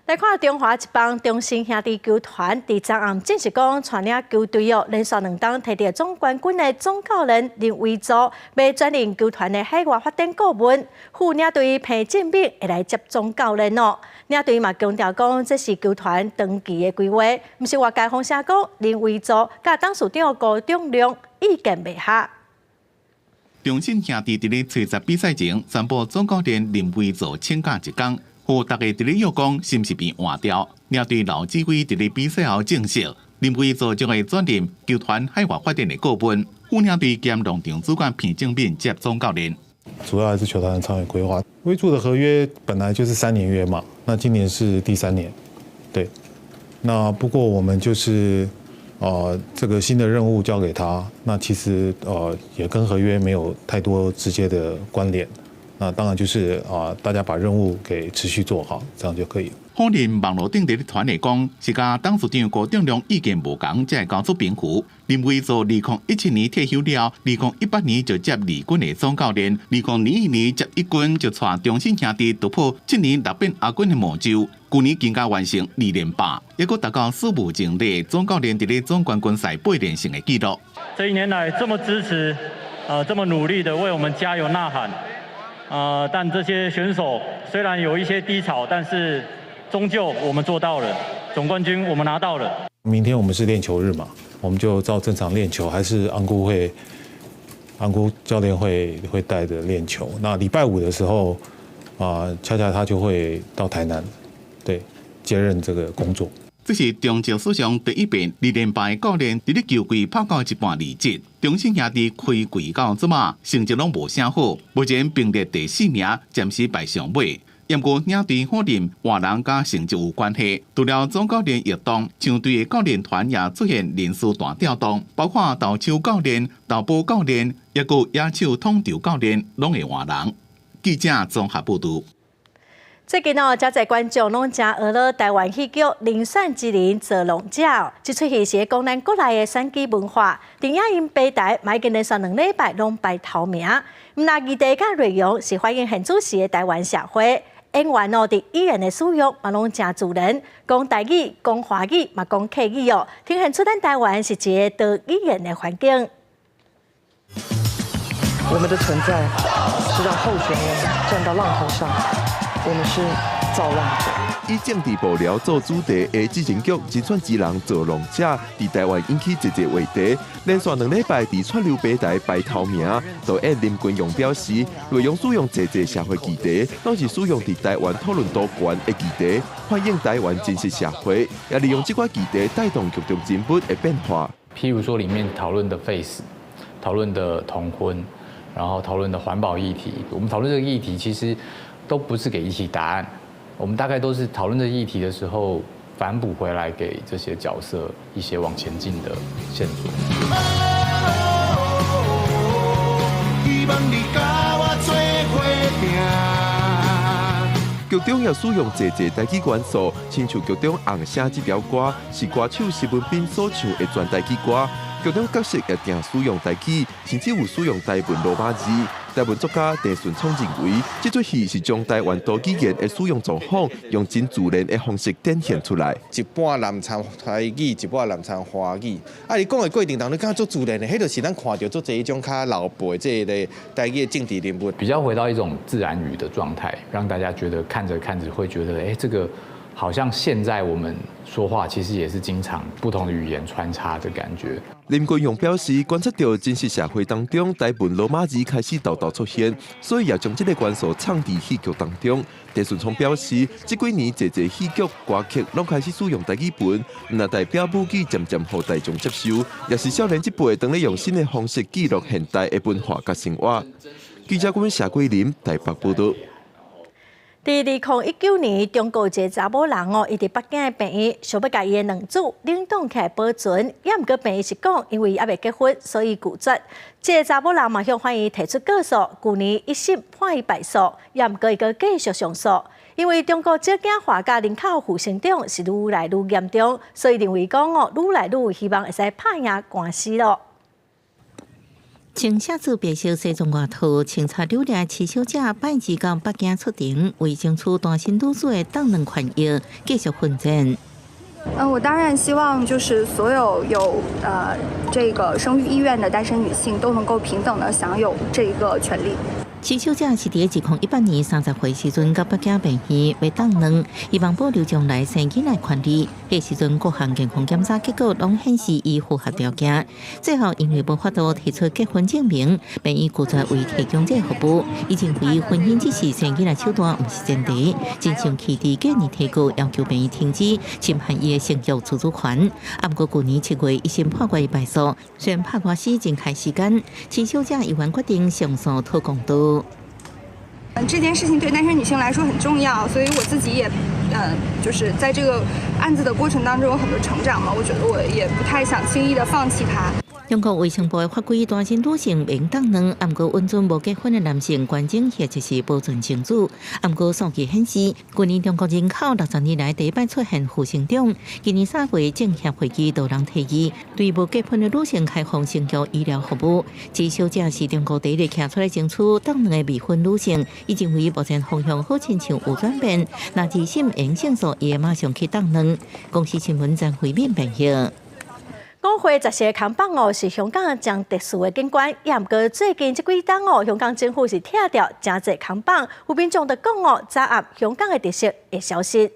來看中華職棒中信兄弟球團，佇昨暗正式講，帶領球隊哦，連續兩冬提著總冠軍的總教練林威助，欲轉任球團的海外發展顧問，副領隊彭政閔會來接總教練哦。領隊嘛強調講，這是球團長期的規劃，毋是外界風聲講林威助佮董事長辜仲諒意見袂合。中信兄弟佇咧初十比賽前宣布總教練林威助請假一工。予大家佇咧臆講是毋是被換掉？領隊劉志輝佇咧比賽後證實，林威助將會轉任球團海外發展的顧問，副領隊兼農場主管彭政閔接總教練。主要還是球團的長遠規劃。威助的合約本來就是3年約嘛，那今年是第三年，對。那不過我們就是，這個新的任務交給他，那其實也跟合約沒有太多直接的關聯。那當然就是啊，大家把任務給持續做好，這樣就可以了。否認網路頂佇咧傳的講，是佮董事長辜仲諒意見無仝，才會交出兵符。林威助2017年退休了，2018年就接二軍的總教練，2021年接一軍就帶中信兄弟突破7年6變亞軍的魔咒，舊年更加完成二連霸，抑閣達到史無前例總教練佇咧總冠軍賽八連勝的紀錄。這一年來這麼支持，這麼努力的為我們加油吶喊。但這些選手雖然有一些低潮，但是終究我們做到了，總冠軍我們拿到了。明天我們是練球日嘛，我們就照正常練球，還是安姑會，安姑教練會帶著練球。那禮拜五的時候，啊，恰恰他就會到台南，對，接任這個工作。這是中職史上第一遍二連敗教練佇咧球季拍到一半離職。中信兄弟開季到這馬成績攏無啥好，目前並列第四名，暫時排上尾。毋過領隊否認換人佮成績有關係，除了總教練異動，強隊的教練團也出現人事大調動，包括投手教練、投捕教練，抑閣野手統籌教練，攏會換人。記者綜合報導。最近哦，誠濟觀眾攏誠學了台灣戲劇《人選之人造浪者》。這齣戲是講咱國內的選舉文化。電影院排台，嘛已經連續兩禮拜攏排頭名。毋但議題佮內容是反映現主時的台灣社會，演員哦，佇語言的使用嘛攏誠自然，講台語、講華語嘛講客語哦，呈現出咱台灣是一个多語言的環境。我們的存在是讓候選人站到浪頭上。我們是造浪者。以政治幕僚做主題的執政劇《人選之人造浪者》佇台灣引起濟濟話題，連續兩禮拜佇串流平台排頭名。導演林君陽表示，內容使用濟濟社會議題，攏是使用佇台灣討論度懸的議題，反映台灣真實社會，也利用這寡議題帶動劇中人物的變化。譬如說，裡面討論的廢死，討論的同婚，然後討論的環保議題，我們討論這個議題其實都不是給議題答案，我們大概都是討論這個議題的時候，反哺回來給這些角色一些往前進的線索。劇中也使用濟濟台語元素，親像劇中紅聲這條歌是歌手施文彬所唱的全台語歌。劇中角色也定使用台語，甚至有使用台文羅馬字。台文作家鄭順聰認為，這齣戲是將台灣多語言的使用狀況，用真自然的方式展現出來。一半南摻台語，一半南摻華語。啊，伊講的過程當中，感覺足自然的，彼就是咱看著足濟彼種較老輩這个台語的政治人物。比較回到一種自然語的狀態，讓大家覺得看著看著會覺得，欸，這個好像現在我們說話其實也是經常不同的語言穿插的感覺。林君陽表示，觀察到真實社會當中，台文羅馬字開始沓沓出現，所以也將這個元素藏佇戲劇當中。鄭順聰表示，這幾年濟濟戲劇歌曲攏開始使用台語文，毋但代表母語漸漸予大眾接受，也是少年這輩當咧用新的方式記錄現代的文化佮生活。記者阮謝桂林台北報導。佇2019年，中國一个查某人哦，伊佇北京的病院想欲共伊的卵子冷凍起來保存，也毋過病院是講，因為猶未結婚，所以拒絕。這个查某人嘛向法院提出告訴，舊年一審判伊敗訴，也毋過伊閣繼續上訴。因為中國少子化佮人口負成長是愈來愈嚴重，所以認為講哦，愈來愈有希望會使拍贏官司囉。穿寫字白色西裝外套、穿插榴蓮齊小姐拜二到北京出庭，為爭取單身女子的凍卵權益，繼續奮戰。我當然希望就是所有有這個生育意願的單身女性都能夠平等的享有這一個權利。齊小姐是佇2018年30歲時陣到北京病院欲凍卵，希望保留將來生囡仔權利。彼時陣各項健康檢查結果攏顯示伊符合條件，最後因為無法度提出結婚證明，病院拒絕為提供這個服務。伊認為婚姻只是生囡仔手段，毋是前提。真生氣佇隔年提告，要求病院停止侵犯伊的生育自主權。啊，毋過舊年7月一審判決伊敗訴，雖然拍官司真開時間，齊小姐依然決定上訴討公道。這件事情對單身女性來說很重要，所以我自己也，就是在這個案子的過程當中有很多成長嘛，我覺得我也不太想輕易的放棄它。中國衛生部的法規，單身女性免凍卵，毋過允准無結婚的男性捐精或者是保存精子。毋過數據顯示，去年中國人口60年來第一擺出現負成長。今年3月政協會議就人提議，對無結婚的女性開放生育醫療服務。齊小姐是中國第一个站出來爭取凍卵的未婚女性，伊認為目前方向好親像有轉變，若二審贏勝訴，伊會馬上去凍卵。公視新聞張惠敏編譯。五花十四个扛棒哦，是香港誠特殊的景觀。也毋過最近這幾冬哦，香港政府是拆掉誠濟扛棒，有民眾就講哦，早暗香港的特色會消失。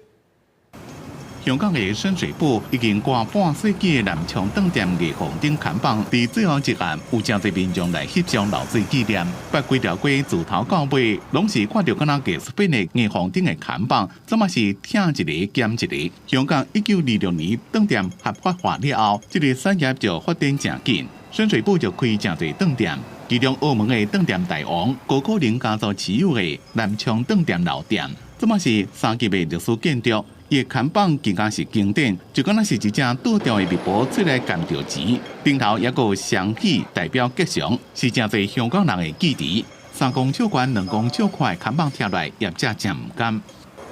香港的深水埗已經掛半世紀的南昌當店藝紅燈扛棒，佇最後一暗有誠濟民眾來翕相留做紀念。不規條街自頭到尾，攏是看著敢若藝術品的藝紅燈的扛棒，怎麼是拆一個減一個？香港1926年當店合法化了後，這个產業就發展誠緊，深水埗就開誠濟當店，其中澳門的當店大王高可寧家族持有的南昌當店老店，這嘛是三級的歷史建築。伊的扛棒更加是經典，就敢若是一隻倒吊的蜜婆出來攢著錢，頂頭猶閣有雙喜代表吉祥，是誠濟香港人的記憶。3公尺懸、2公尺寬的扛棒拆來，業者誠毋甘。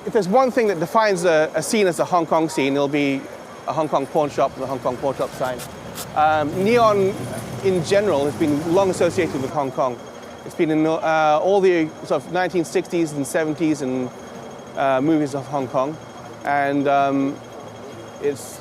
If there's one thing that defines a scene as a Hong Kong scene, it'll be a Hong Kong pawn shop and a Hong Kong pawn shop sign. Neon, in general, has been long associated with Hong Kong. It's been in all the sort of 1960s and 70s and movies of Hong Kong, and it's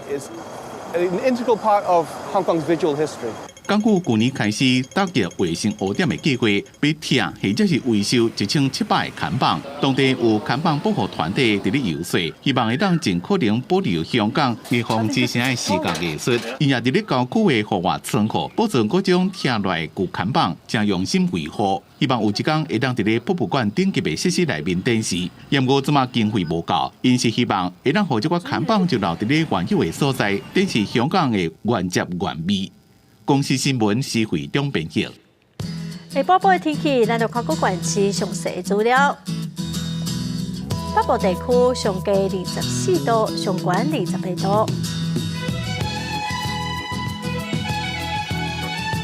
an integral part of Hong Kong's visual history. 港府舊年開始打擊衛生污點的計劃，欲拆或者是維修1700個看板。當地有看板保護團體佇咧遊說，希望會當盡可能保留香港霓虹之城的視覺藝術。𪜶也佇咧郊區的戶外倉庫保存各種拆落來舊看板，誠用心維護。希望有一天會當佇咧博物館頂級的設施內面展示。毋過這馬經費無夠，𪜶是希望會當予這寡看板就留佇咧原有的所在，展示香港的原汁原味。公視新聞施惠中編輯。下晡晡的天氣，咱就看各縣市詳細資料。北部地區上低24度，上懸28度。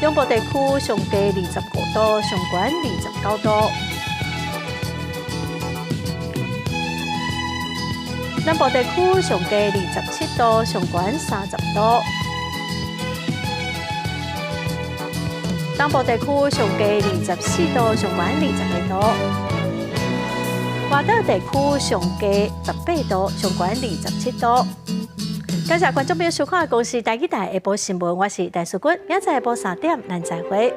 中部地區上低25度，上懸29度。南部地區上低27度，上懸30度。東部地區上低24度，上懸21度；外島地區上低18度，上懸27度。感謝觀眾朋友收看《公視台語台下晡新聞》，我是戴淑君，明仔載下晡3點，咱再會。